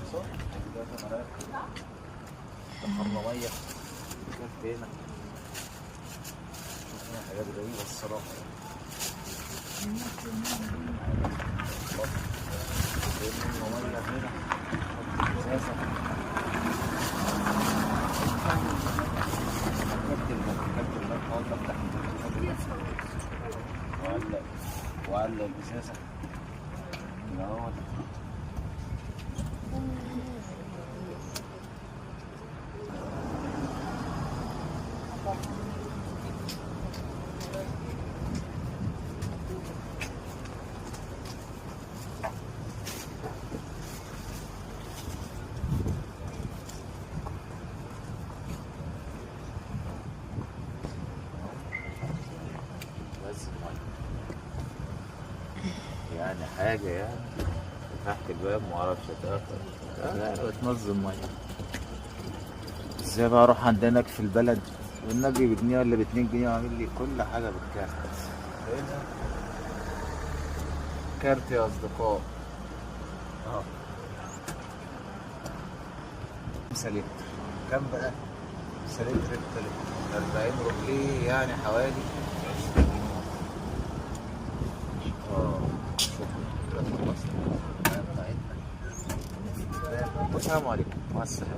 خلصان دلوقتي. انا دخلنا مية كارت هنا، شوف هنا حاجات غريبة الصراحة. مية هنا، حط ازازة، كارت البنك، كارت البنك اقعد افتح البنك وأعلق وأعلق الازازة كده اهوت. بس المية يعني حاجة، يعني فتحت الباب معرفش اتقفل، لا بتنظم مية ازاي بقى؟ اروح عند هناك في البلد والنبي بجنيه ولا ب2 جنيه وعامل لي كل حاجة بالكارت. هنا كارت يا اصدقاء، 5 لتر. كم بقى؟ 5 لتر 40 روبليه، يعني حوالي 20 جنيه. شكرا كده خلصنا بتاعتنا. والسلام عليكم، مع السلامة.